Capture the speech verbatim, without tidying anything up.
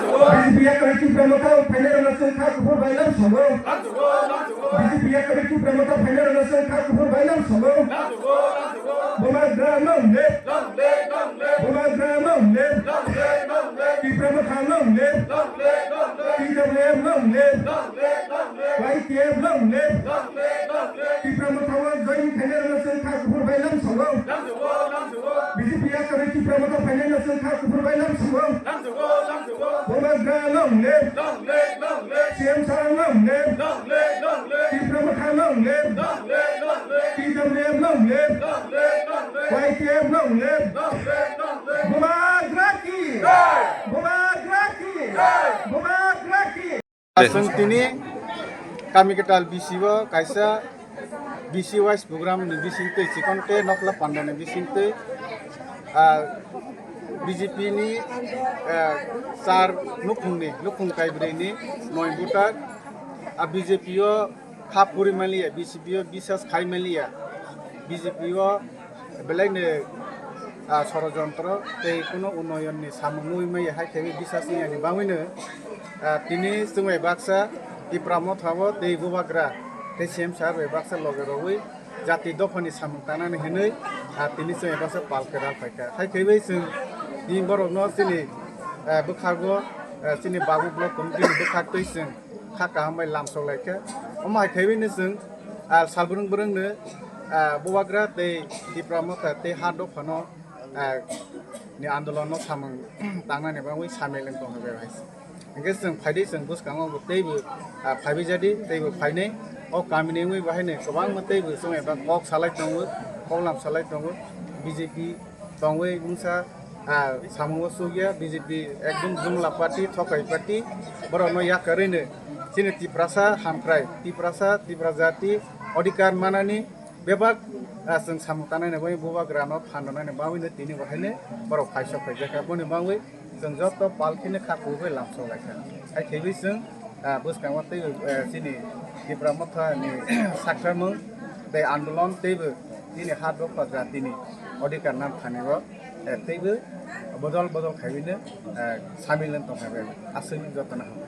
B J P yakarwi Tipra Motha phainai rokno chwng kha kuphur bai lam songo. B J P yakarwi Tipra Motha phainai rokno chwng kha kuphur bai lam songo. Bubagra long live. Bubagra long live. Tipra Motha long live. T W F long live. Y T F long live. Tipra Motha o join khainai rokno chwng kha kuphur bai lam songo. B J P yakarwi Tipra Motha phainai rokno chwng kha kuphur bai lam songo. Bubagra long live. C M sir long live. Tipra Motha long live. T W F long live. Y T F long live. Bubagra ki. Bubagra ki. Bubagra ki. Chwng tini kami kwtal B C o kaisa B C wise program ni bisingtwi chikon tei nokla panda ni bisingtwi, ah, B J P ni, ah, char nukhung ni, nukhung kaibrwi ni noi butar, ah, B J P o kha puri maliya, B J P o bisas khai maliya, B J P o belai ni, ah, sorojontro tei kuno unnoyon ni samung nugwi maya hai khe bisas wngya ni bagwi no, ah, tini chwng bai baksa Tipra Motha o tei Bubagra tei C M sir bai baksa loge rogwi jati dophani samung tangnani hinwi, ah, tini chwng bai baksa pal kwrak phaikha. Hai khe bai chwng tini borokno chini, ah, bwkhago, ah, chini Babu Block Committee ni bwkhak twi chwng kha kaham bai lamsok lai kha. Omo hai khe bai no chwng, ah, sal bwrwng bwrwng no, ah, Bubagra tei Tipra Motha tei ha dophano, ah, ni andolon no samung tangnani bagwi samil wng tong hai bai. Hingke chwng phaidi chwng bwskango bo teibo, ah, phaibai jadi teibo phainai. O kamini wngwi bahaino kwbangma teibo chwng eba kok salai tongo, koklam salai tongo. B J P tongwi mungsa, ah, samungo chukya B J P ekdom jumla party, thokai party. Borokno yakarwino chini Tiprasa hamkrai, Tiprasa, Tipra jati odhikar manani bebak, ah, chwng samung tangnai nai bai Bubagra no phan rwnai ni bagwi no tini bo haino borok phaisok phaijakha. Boni bagwi chwng joto pal kheno kha kubai lamsok laikha. Hai thaiwi chwng, ah, bwskango tei, eh, chini Tipra Motha ni sakramung tei andolon teibo chini ha dopha jatini odhikar nam thani o, eh, teibo bodol bodol khaiwi no, eh, samil wng tong hai bai. Aswk jotono hambai.